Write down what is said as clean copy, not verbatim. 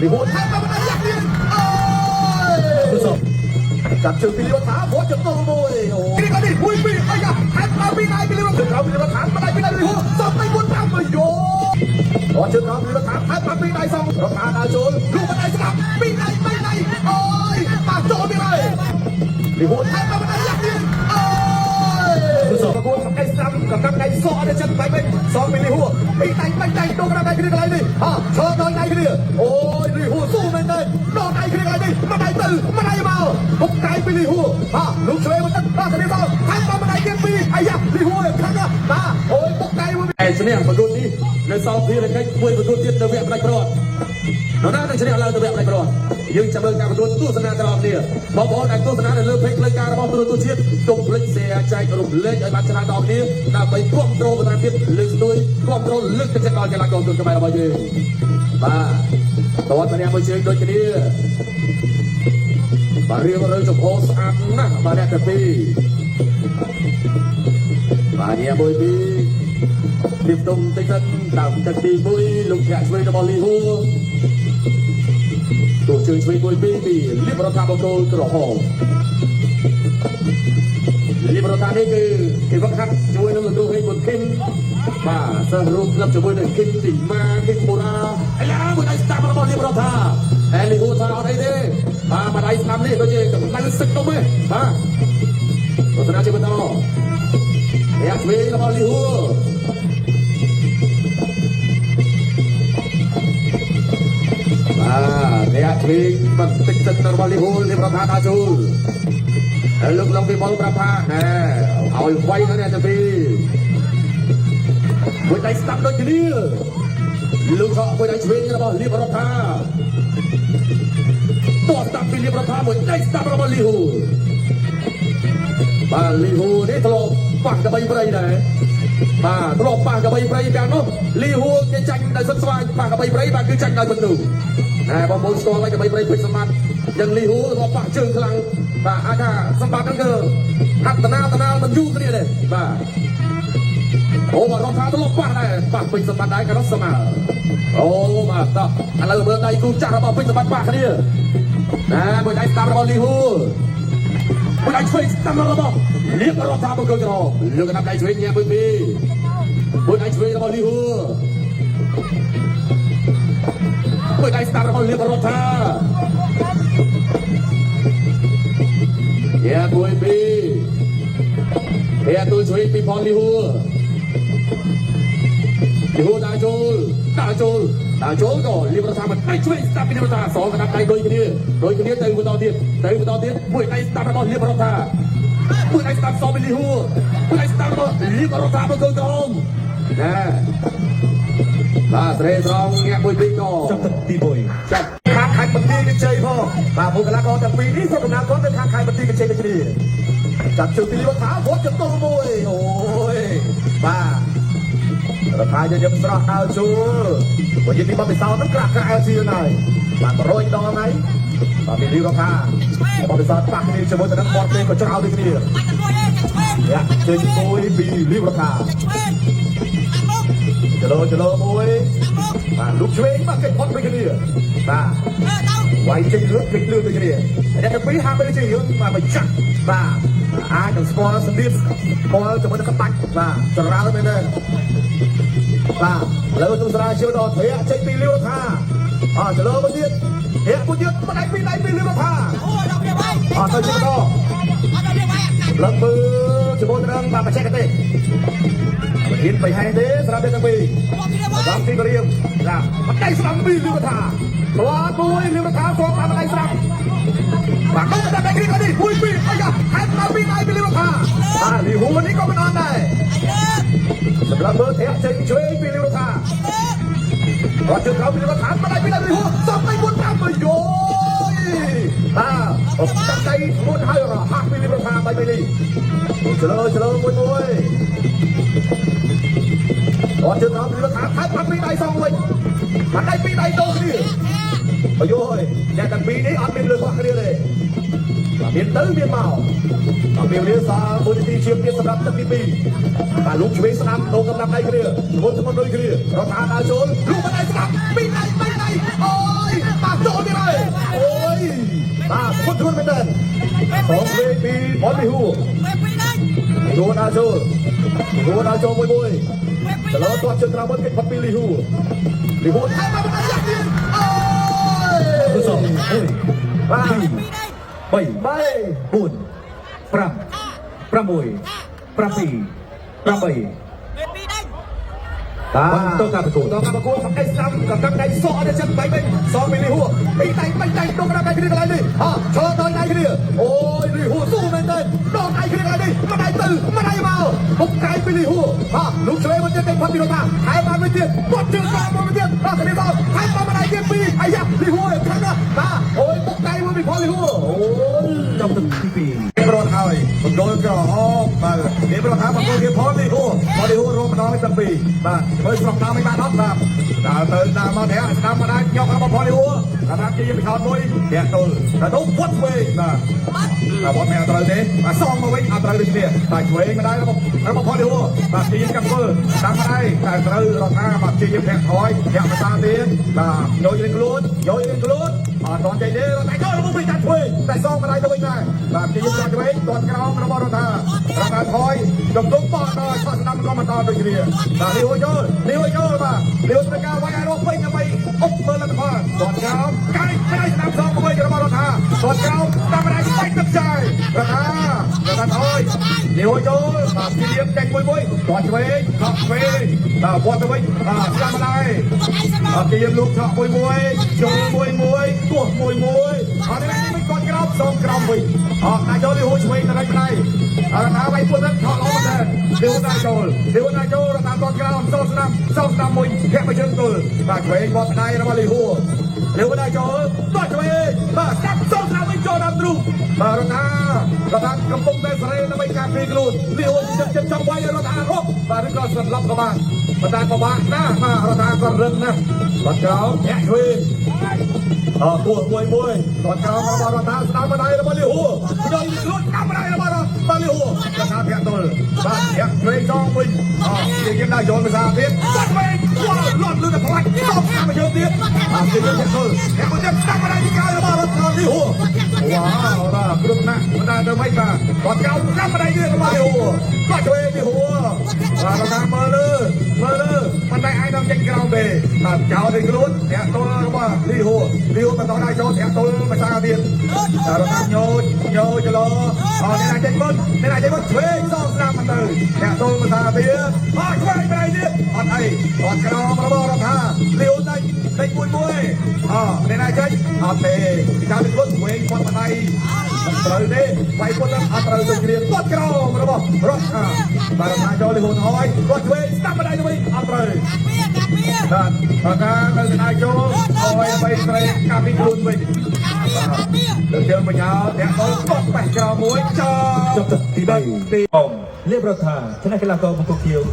លីហួរថែមមកដៃយ៉ាក់ទៀតអូយចាប់ជើងពីលីរដ្ឋាវត្តចតុមួយអូនេះក៏នេះមួយពីរអាយ៉ាថែមមកពីដៃពីលីរដ្ឋាពីលីរដ្ឋាមកដៃពីដៃលីហួរសងទៅ4 5យោរត់ជើងក្រោមពីរដ្ឋាថែមមកពីដៃសងរដ្ឋាដើរចូលលូកមកដៃស្ដាប់ពីដៃពីដៃអូយប៉ះចូលទៀតហើយលីហួរថែមមកដៃយ៉ាក់ទៀតអូយប្រកួតសម្ដេចស្ដាប់កំដៃសក់អត់ចិត្តបាច់វិញសងពីលីហួរពីដៃបីដៃដូរក្រដៃគ្នាកន្លែងនេះហ៎ឈរដល់ដៃគ្នាអូយលីហួរស៊ូមែនទេដល់ដៃគ្នាកន្លែងនេះមកដៃទៅមកដៃមកបុកដៃពីលីហួរហ៎លោកឆ្វេងមកទឹកបាទនេះសងថែមមកដៃទៀតពីអាយ៉ាលីហួរខាងបាទអូយបុកដៃមួយ ឯឈ្នះប្រកួតនេះនៅសល់ភារកិច្ចមួយប្រកួតទៀតនៅវគ្គផ្ដាច់ព្រាត់នរណានឹងឈ្នះឡើងទៅវគ្គផ្ដាច់ព្រាត់យើងចាំមើលការប្រកួតទស្សនាទាំងអស់គ្នាបងប្អូនដែលទស្សនានៅលើ page ផ្លូវការរបស់ទូរទស្សន៍ជាតិកុំភ្លេច share ចែករំលែកឲ្យបានច្រើនដល់គ្នាដើម្បីគ្រប់គ្រងបន្ថែមទៀតលើកស្ទួយគ្រប់គ្រងលើកទឹកចិត្តដល់កីឡាករទូខ្មែររបស់យើងបាទតើតើអ្នកមួយជើងដូចគ្នាបាទរៀងរើចំហស្អាតណាស់បាទអ្នកទាំងពីរបាទអ្នកមួយពីរ រៀបទុំតិចសិនដើមទឹកទី1លោកធាក់ឆ្វេងរបស់លីហួរទោះជើងឆ្វេងមួយពីរពីលៀបរដ្ឋាបង្គោលក្រហមលៀបរដ្ឋានេះគឺគេវឹកហាត់ជាមួយនឹងលោកគ្រូហេងប៊ុនឃីមបាទសិស្សរួមក្លឹបជាមួយនឹងឃីមទីម៉ាឃីមបូរ៉ាអាយ៉ាមួយដៃស្ដាំរបស់លៀបរដ្ឋាអែលីហួរថាអត់អីទេបាទមួយដៃស្ដាំនេះដូចជាកម្ដៅសឹកដុំទេបាទទស្សនាជាបន្តធាក់ឆ្វេងរបស់លីហួរ បាទអ្នកឆ្វេងបន្តិចសិនរបស់លីហូលលីប្រថាដាជូលហើយលោកឡុងពីបលប្រាប់ថាណែឲ្យវាយទៅអ្នកទាំងពីរមួយដៃស្ដាប់ដូចគ្នាលោកខកមួយដៃឆ្វេងរបស់លីប្រថាតោះស្ដាប់ពីលីប្រថាមួយដៃស្ដាប់របស់លីហូលបាទលីហូនេះធ្លាប់ប៉ះកបីព្រៃដែរបាទធ្លាប់ប៉ះកបីព្រៃកាលនោះលីហូគេចាញ់ដោយសុទ្ធស្វាយប៉ះកបីព្រៃបាទគឺចាញ់ដោយបន្ទូ ណែបងប្អូនស្គាល់ហើយកបីព្រៃពេជ្រសម្បត្តិយ៉ាងលីហូរបស់ប៉ះជើងខ្លាំងបាទអាចថាសម្បត្តិហ្នឹងគឺហាត់តណាលតណាលមិនយូរគ្នាទេបាទអូបាទរដ្ឋាធ្លាប់ប៉ះដែរប៉ះពេជ្រសម្បត្តិដែរក៏នោះស្មើអូបាទតោះឥឡូវមើលដៃគូចាស់របស់ពេជ្រសម្បត្តិប៉ះគ្នាណែមួយដៃស្ដាំរបស់លីហូមួយដៃឆ្វេងស្ដាំរបស់លៀបរដ្ឋាបង្គោលក្រលើកកណ្ដាប់ដៃឆ្វេងញ៉ាំមួយពីរមួយដៃឆ្វេងរបស់លីហូមួយដៃស្ដាំរបស់លៀបរដ្ឋា យ៉ាមួយពីរយ៉ាទូជួយពីផងលីហួរលីហួរដើរចូលដើរចូលដើរចូលក៏លីប្រថាមិនដៃជួយស្ដាប់ពីលីប្រថាសងកណ្ដាប់ដៃដូចគ្នាដូចគ្នាទៅបន្តទៀតទៅបន្តទៀតមួយដៃស្ដាប់របស់លីប្រថាមួយដៃស្ដាប់សងពីលីហួរមួយដៃស្ដាប់របស់លីប្រថាមកកូនក្រុមណែបាទស្រេស្រងញាក់មួយពីរក៏ ចាប់ទឹកទី1 ចាប់ ខាងខេត្តបន្ទាយមានជ័យផងបាទបុគ្គលិកទាំងពីរនេះសូមដំណើរគាត់ទៅខាងខេត្តបន្ទាយមានជ័យដូចគ្នាចាប់ជើងពីលីរដ្ឋាវត្តចតុមួយអូយបាទរដ្ឋាយើងស្រស់ដើរជួលបើយើងពីបទពិសោធន៍ហ្នឹងក្រាស់ក្រាស់ជាងហើយបាទ100ដងហើយបាទពីលីរដ្ឋាបទពិសោធន៍ប៉ះគ្នាជាមួយទៅនឹងបទទេក៏ច្រោដូចគ្នាយ៉ាជើងមួយពីលីរដ្ឋាចលោចលោមួយបាទលោកឆ្វេងបាទកិច្ចផុតដូចគ្នាបាទ វាយចេញលឿនគេចលឿនដូចគ្នាអ្នកទាំងពីរហាក់បីដូចជាយើងបាទបញ្ចាក់បាទអាចនឹងស្គាល់ស្នៀបស្គាល់ជាមួយនឹងក្បាច់បាទចរាលមែនទេបាទឥឡូវទស្សនាជាដល់ធ្លាក់ចេញពីលីវរដ្ឋាអចលោមួយទៀតធ្លាក់មួយទៀតម្ដាយពីរដៃពីលីវរដ្ឋាអទៅជាបន្តឡើងមើលជាមួយនឹងបាទបច្ចេកទេសមិនហ៊ានបៃហែទេសម្រាប់អ្នកទាំងពីរ តាមទីករៀមណាម្ដាយស្ដាំពីលីវរដ្ឋាលាមួយលីវរដ្ឋាសងតាមម្ដាយស្ដាំបាទក៏តែគ្នាក៏នេះមួយពីរអាយ៉ាហែកមកពីដៃពីលីវរដ្ឋាបាទលីហួរនេះក៏មិនអន់ដែរសម្រាប់មើលធាក់ចេញឆ្វេងពីលីវរដ្ឋារត់ជើងក្រោមពីលីវរដ្ឋាម្ដាយពីដៃលីហួរសំដៃ4 5យោយបាទអបដៃមុនហើយរហ័សពីលីវរដ្ឋាបាយពីលីឆ្លើឆ្លើមួយមួយ អត់ជើងក្រោមពីរដ្ឋាថែមពីដៃសងវិញបាត់ដៃពីរដៃតោគ្នាអាយយអ្នកទាំងពីរនេះអត់មានលើខ្វះគ្នាទេបាទមានទៅមានមកបាទមានរៀលសល់មួយនាទីជាងទៀតសម្រាប់ទឹកទី2បាទលោកឆ្វេងស្ដាំដូរកំណាប់ដៃគ្នាធ្ងន់ធ្ងន់ដូចគ្នារដ្ឋាដើរចូលលោកបាត់ដៃស្ដាំពីរដៃបីដៃអូយបាទ សងវិញពីផនលីហួរលីហួរដើរចូលលីហួរដើរចូលមួយមួយតឡទាត់ជើងក្រោមមុនគេផុតពីលីហួរលីហួរថែមមកដល់យ៉ាទៀតអូយ ទស1 បាទ 2 3 បី 4 5 6 7 8 បាទ បន្តការប្រកួត បន្តការប្រកួតសំដៃស្ដាំកណ្ដឹងដៃសក់អត់ចិត្តបីវិញសងពីលីហួរពីដៃបីដៃដងដៃគ្នាកន្លែងនេះហ่าឆ្លងដល់ដៃគ្នាអូយលីហួរស៊ូមែនទេដងដៃគ្នាកន្លែងនេះមិនដៃទៅមិនដៃមកបុកកែពីលីហួរហាលោកឆ្លេមកទៀតគេផាត់ពីរថាថែមបានមួយទៀតបាត់ជើងក្រោមមួយទៀតដល់គ្នាដល់ថែមបានមួយដៃទៀតពីរអាយ៉ាលីហួរខាងណាបាទអូយបុកកែមួយពីផលលីហួរអូយ ចប់ទឹកទី2 ប្រត់ហើយមណ្ឌលក្រហមបាទនេះប្រត់ថាមណ្ឌលគេផលនេះហួផលនេះហួររួមម្ដងទាំងពីរបាទមើលស្រុកតាមមិនបានអត់បាទដើរទៅដើរមកធាក់ស្ដាំមកដែរយករបស់ផលនេះហួរថាជាយពិខោតមួយធាក់ទល់តែទៅវត្តវិញបាទបាទវត្តមិនអត់ត្រូវទេបាទសងមកវិញអត់ត្រូវដូចគ្នាបាទឆ្វេងមកដែររបស់របស់ផលនេះហួរបាទជាកម្មធ្វើតាមមកដែរតែត្រូវរដ្ឋាបាទជាធាក់ថយធាក់ភាសាទៀតបាទញយលេងខ្លួនញយលេងខ្លួនអត់តន់ចេញទេរដ្ឋាចូលរបស់ពីតាឆ្វេងតែសងមកដែរទៅវិញដែរបាទជាតាមឆ្វេងទាត់ក្រោមរបស់រដ្ឋារដ្ឋាថយចំទុំបោះដល់ឆក់ស្ដាំក៏បន្តដូចគ្នាបាទលីហួចូលលីហួចូលបាទលីហួធ្វើការវាយឲ្យរកវិញដើម្បីអុកមើលលទ្ធផលទាត់ក្រោមកាយផ្នែកស្ដាំសងមកវិញរបស់រដ្ឋាទាត់ក្រោមតាមដៃបាច់ទឹកចាយរដ្ឋារដ្ឋាថយលីហួចូលបាទព្យាយាមចេញមួយមួយទាត់ឆ្វេងខកឆ្វេងបាទវត្តទៅវិញបាទស្ដាំម្ដាយអត់ព្យាយាមលូកឆក់មួយមួយចូលមួយមួយគោះមួយមួយអត់ទេមិនគាត់ក្រោមសងក្រោមវិញអត់ណាចូលលីហួឆ្វេងទៅដៃអត់ណាវាយពុតទៅឆក់ល្អមែនលីហួណាចូលលីហួណាចូលរដ្ឋាតក្រោមសងស្ដាំសងស្ដាំមួយធាក់មកជើងទល់បាទឆ្វេងវត្តដៃរបស់លីហួលីហួណាចូលតឆ្វេងបាទស្ដាំសងស្ដាំវិញចូលតាមទ្រូងបាទរដ្ឋារដ្ឋាកំពុងតែសេរីដើម្បីការពារខ្លួនលីហួចិត្តចិត្តចង់វាយរដ្ឋារកបាទឬក៏សន្លប់ក៏បានប៉ុន្តែពិបាកណាស់បាទរដ្ឋាក៏រឹងណាស់បាត់ក្រោមធាក់ឆ្វេងអពោះមួយមួយគាត់ក្រោមរបស់រដ្ឋាស្ដាំម្ដាយរបស់លីហួរយកខ្លួនស្ដាំម្ដាយរបស់រដ្ឋលីហួររដ្ឋាធាក់ទល់បាទធាក់ឆ្វេងសងវិញអជាយើងដែរយកភាសាទៀតគាត់ឆ្វេងគាត់លត់លឺតែផ្លាច់តបតាមយើងទៀតអជាយើងធាក់ទល់ធាក់មួយទៀតស្ដាំម្ដាយទីក្រោយរបស់រដ្ឋលីហួរវ៉ាវបាទគ្រោះថ្នាក់មិនដែរទៅមិនបាទគាត់ក្រោមស្ដាំម្ដាយទៀតរបស់លីហួរគាត់ឆ្វេងលីហួរបាទរដ្ឋាមើលលើមើលលើប៉ុន្តែឯងដល់ចេញក្រោមទេបាទចោលទៅខ្លួនធាក់ទល់របស់លីហួរលីហួរបន្តដែរចូលធាក់ទល់ភាសាទៀតរដ្ឋាញោញោចលោអត់អ្នកណាចេញមុនអ្នកណាចេញមុនឆ្វេងសងស្ដាំមកទៅធាក់ទល់ភាសាទៀតអត់ឆ្វេងប្រៃទៀតអត់អីអត់ក្រោមរបស់រដ្ឋាលីហួរដាច់ដាច់មួយមួយអអ្នកណាចេញអត់ទេចោលទៅខ្លួនឆ្វេងគាត់ម្ដាយមិនត្រូវទេវាយពុតអត់ត្រូវទៅគ្រាគាត់ក្រោមរបស់រដ្ឋាបាទរដ្ឋាចូលលីហួរថយគាត់ឆ្វេងស្ដាំម្ដាយទៅវិញអត់ត្រូវបាទរដ្ឋានៅស្ដាយចូលអយបីស្រីកាពីខ្លួនវិញលើកជើងបញ្ញាអ្នកដល់កត់ប៉េះក្រោមមួយចោ ចប់ទឹកទី ទី 3 អម លៀបរដ្ឋាឈ្នះកីឡាករបង្គោលខៀវ។